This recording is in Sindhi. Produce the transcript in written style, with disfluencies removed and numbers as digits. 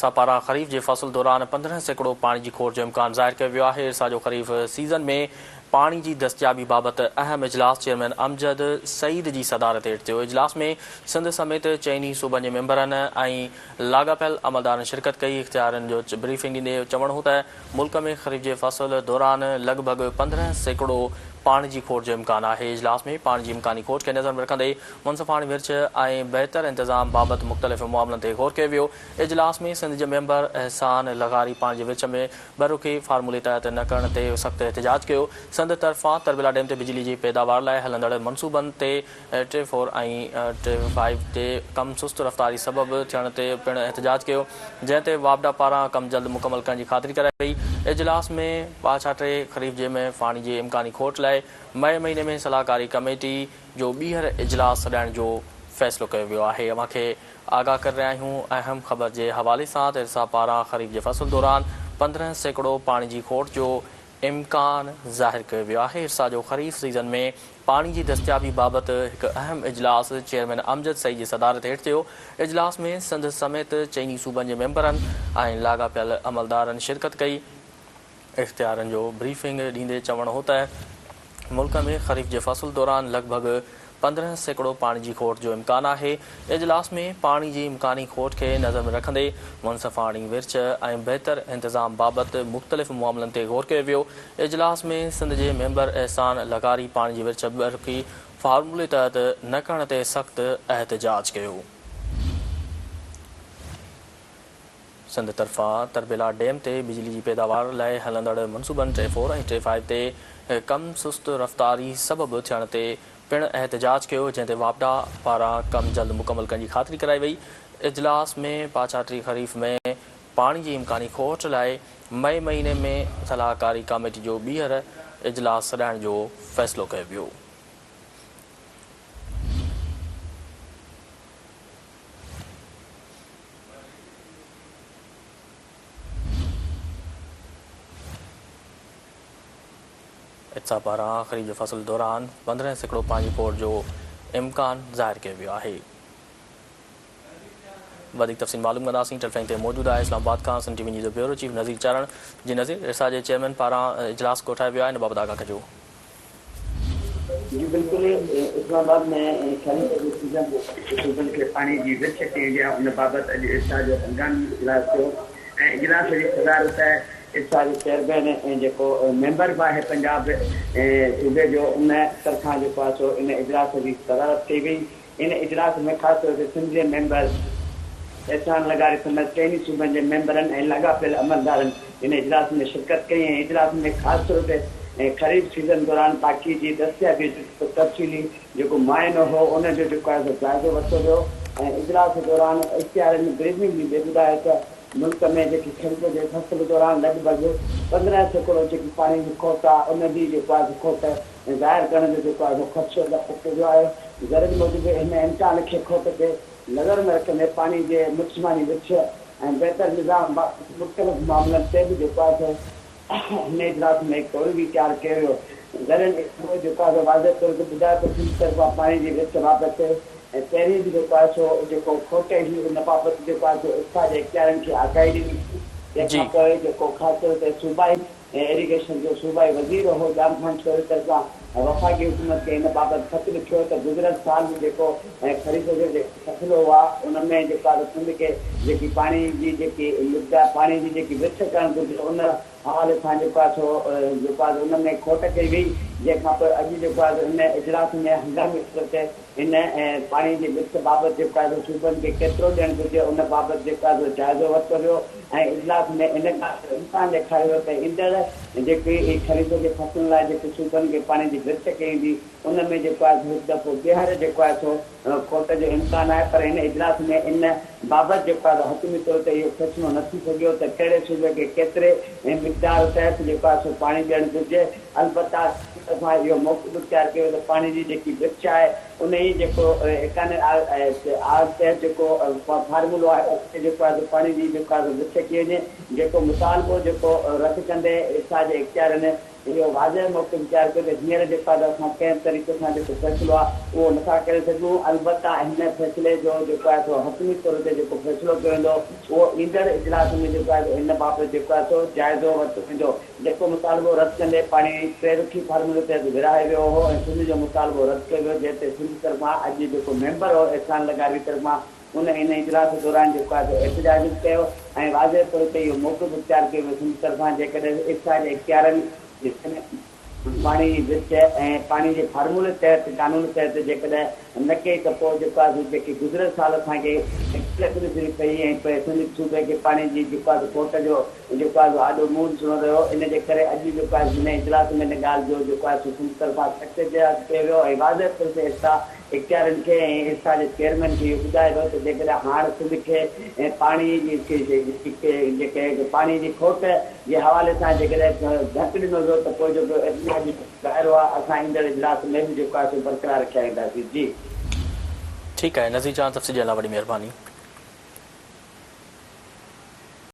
ارسا پاران خريف جي فصل دوران 15% پاڻي جي کوٽ جو امڪان ظاهر ڪيو ويو آهي. ارسا جو خريف سيزن ۾ پاڻي جي دستيابي بابت اهم اجلاس چيئرمين امجد سعيد جي صدارت هيٺ ٿيو. اجلاس ۾ سنڌ سميت چئني صوبن جي ميمبرن ۽ لاڳاپيل عملدارن شرڪت ڪئي. اختيارين جو بريفنگ ڏيندي چوڻ هو ته ملڪ ۾ خريف جي فصل دوران لڳ ڀڳ 15% پاڻي جي کوٽ جو امڪان آهي. اجلاس ۾ پاڻي جي امڪاني کوٽ کي نظر ۾ رکندي منصفاڻي ورڇ ۽ بهتر انتظام بابت مختلف معاملن تي غور ڪيو ويو. اجلاس ۾ سنڌ جي ميمبر احسان لغاري پاڻي جي ورڇ ۾ ٻه رخي فارمولي تحت نه ڪرڻ تي سخت احتجاج ڪيو. سنڌ طرفان تربيلا ڊيم تي بجلي جي پيداوار لاء هلندڙ منصوبن تي ٽي فور ۽ ٽي فائيو تي ڪم سست رفتاري سبب ٿيڻ تي پڻ احتجاج ڪيو، جنهن تي واپڊا پاران ڪم جلد مڪمل ڪرڻ جي خاطري ڪرائي وئي. اجلاس ۾ پاڇاٽي خريف جي ۾ پاڻي جي امڪاني کوٽ لاء مئي مهيني ۾ صلاحڪاري ڪميٽي جو ٻيهر اجلاس سڏائڻ جو فيصلو ڪيو ويو آهي. اوهان کي آگاهه ڪري رهيا آهيون اهم خبر جي حوالي سان ته ارسا پاران خريف جي فصل دوران 15% پاڻي جي کوٽ جو امڪان ظاهر ڪيو ويو آهي. ارسا جو خريف سيزن ۾ پاڻي جي دستيابي بابت هڪ اهم اجلاس چيئرمين امجد سعيد جي صدارت هيٺ ٿيو. اجلاس ۾ سنڌ سميت چئني صوبن جي ميمبرن ۽ لاڳاپيل عملدارن شرڪت ڪئي. اختيارين جو بريفنگ ڏيندي چوڻ هو ته ملڪ ۾ خريف جي فصل دوران لڳ ڀڳ 15% پاڻي جي کوٽ جو امڪان آهي. اجلاس ۾ پاڻي جي امڪاني کوٽ کي نظر ۾ رکندي منصفاڻي ورڇ ۽ بهتر انتظام بابت مختلف معاملن تي غور ڪيو ويو. اجلاس ۾ سنڌ جي ميمبر احسان لغاري پاڻي جي ورڇ ٻه رخي فارمولي تحت نه ڪرڻ تي سخت احتجاج ڪيو. سنڌ طرفان تربيلا ڊيم تي بجلي جي پيداوار لاء هلندڙ منصوبن ٽي فور ۽ ٽي فائيو تي ڪم سست رفتاري سبب ٿيڻ تي پڻ احتجاج ڪيو، جنهن تي واپڊا پاران ڪم جلد مڪمل ڪرڻ جي خاطري ڪرائي وئي. اجلاس ۾ پاڇاٽي خريف ۾ پاڻي جي امڪاني کوٽ لاء مئي مهيني ۾ صلاحڪاري ڪاميٽي جو ٻيهر اجلاس سڏائڻ جو فيصلو ڪيو ويو. اتساهه پاران خريف جي فصل دوران 15% پاڻي جي کوٽ جو امڪان ظاهر ڪيو ويو آهي. وڌيڪ تفصيل معلوم ڪنداسين ٽيليفون تي موجود آهي اسلام آباد کان سنڌ ٽي وي نيوز جو بيورو چيف نذير چارڻ جي نذير ارسا جي چيئرمين پاران اجلاس ڪوٺايو ويو آهي ان بابت آگاهه ڪجو. جي بلڪل اسلام آباد ۾ خريف جي سيزن جي صوبن کي پاڻي جي ورڇ ڪئي ويندي آهي ان بابت اڄ ارسا جو هنگامي اجلاس ٿيو ۽ اجلاس جي صدارت ارسا جي چيئرمين ۽ جيڪو ميمبر به آهي پنجاب صوبي جو ان طرفان جيڪو آهي سو ان اجلاس جي صدارت ڪئي وئي. ان اجلاس ۾ خاص طور تي سنڌ جي ميمبر احسان لغاري سميت چئني صوبن جي ميمبرن ۽ لاڳاپيل عملدارن ان اجلاس ۾ شرڪت ڪئي ۽ اجلاس ۾ خاص طور تي خريف سيزن دوران پاڪي جي دستيابي جو تفصيلي جيڪو معائنو هو ان جو جيڪو آهي سو جائزو ورتو ويو ۽ اجلاس دوران اختيارين بريفنگ ڏيندي ٻڌايو ته ملڪ ۾ جيڪي خريف جي فصل دوران لڳ ڀڳ 15% جيڪي پاڻي جي کوٽ آهي ان جي جيڪو آهي سو کوٽ ظاهر ڪرڻ جو جيڪو آهي سو خدشو ظاهر ڪيو ويو آهي. ذريعن موجب هن امڪان کي کوٽ کي نظر ۾ رکندي پاڻي جي مجسماني ورڇ ۽ بهتر نظام بابت مختلف معاملن تي به جيڪو آهي سو هن اجلاس ۾ غور ويچار ڪيو ويو. ذريعن اهو جيڪو آهي سو واضح طور تي ٻڌايو ته سنڌ طرفان پاڻي جي ورڇ بابت پهرين به جيڪو آهي سو جيڪو کوٽ هئي ان بابت جيڪو آهي سو ارسا جي اختيارين کي آگاهي ڏني وئي جنهن کان پوء جيڪو خاص طور تي صوبائي ۽ ايريگيشن جو صوبائي وزير هو ڄام خان شوري طرفان وفاقي حڪومت کي ان بابت خط لکيو ته گذريل سال به جيڪو خريف جو جيڪو فصل هئا ان ۾ جيڪو آهي سنڌ کي جيڪي پاڻي جي جيڪي مقدار پاڻي جي جيڪي ورڇ ڪرڻ گهرجي ان حوالي سان جيڪو آهي سو جيڪو آهي ان ۾ کوٽ ڪئي وئي جنهن کان پوء اڄ جيڪو آهي ان اجلاس ۾ هنگامي طور تي هن پاڻي جي ورڇ بابت جيڪو آهي سو صوبن کي ڪيترو ڏيڻ گهرجي ان بابت جيڪو آهي سو جائزو ورتو ويو ۽ اجلاس ۾ ان ڳالهه جو امڪان ڏيکاريو ويو ته ايندڙ جيڪي خريف جي فصلن لاء جيڪي صوبن کي پاڻي جي ورڇ ڪئي ويندي ان ۾ جيڪو آهي سو هڪ دفعو ٻيهر جيڪو آهي سو کوٽ جو امڪان آهي پر هن اجلاس ۾ ان بابت جيڪو آهي سو حتمي طور تي اهو فيصلو نه ٿي سگهيو ته ڪهڙي صوبي کي ڪيتري مقدار تحت جيڪو آهي سو پاڻي ڏيڻ گهرجي البته سنڌ طرفان اهو موقف اختيار ڪيو ته پاڻي جي جيڪي ورڇ آهي انهي جيڪو 91 آر تحت جيڪو فارمولو آهي ان تي جيڪو آهي سو پاڻي جي جيڪو آهي سو ورڇ ڪئي وڃي جيڪو مطالبو جيڪو رد ڪندي ارسا جي اختيارين اهو واضح موقف اختيار ڪيو ته هينئر جيڪو آهي اسان ڪنهن به طريقي سان جيڪو فيصلو آهي اهو نٿا ڪري سگهون البته هن فيصلي جو جيڪو آهي سو حتمي طور تي جيڪو فيصلو ڪيو ويندو اهو ايندڙ اجلاس ۾ جيڪو آهي سو ان بابت جيڪو آهي سو جائزو ورتو ويندو. جيڪو مطالبو رد ڪندي پاڻي ٽي رخي فارمولي تحت ورهايو ويو هو ۽ سنڌ جو مطالبو رد ڪيو ويو جنهن تي سنڌ طرفان اڄ جيڪو ميمبر هو احسان لغاري طرفان ان ان اجلاس دوران جيڪو آهي سو احتجاج به ڪيو ۽ واضح طور تي اهو موقف اختيار ڪيو ويو سنڌ طرفان جيڪڏهن ارسا جي اختيارن جيڪڏهن پاڻي جي ورڇ ۽ پاڻي جي فارمولي تحت قانون تحت جيڪڏهن نه ڪئي ته پوء جيڪو آهي سو جيڪي گذريل سال اسان کي تڪليف ڏسڻي پئي ۽ پوء سنڌ صوبي کي پاڻي جي جيڪو آهي سو کوٽ جو جيڪو آهي سو آڏو منهن ڏسڻو رهيو ان جي ڪري اڄ جيڪو آهي سو هن اجلاس ۾ ان ڳالهه جو جيڪو آهي سو سنڌ طرفان سخت احتجاج ڪيو ويو ۽ واضح طور تي ارسا اختيارين کي ۽ ارسا جي چيئرمين کي اهو ٻڌايو ويو ته جيڪڏهن هاڻ سنڌ کي پاڻي جي جيڪي پاڻي جي کوٽ جي حوالي سان جيڪڏهن ڌڪ ڏنو ويو ته پوء جيڪو احتجاجي دائرو آهي اسان ايندڙ اجلاس ۾ به جيڪو آهي سو برقرار رکيا وينداسين. جي. ٺيڪ آهي نذير جان تفصيل ڏيڻ لاء وڏي مهرباني.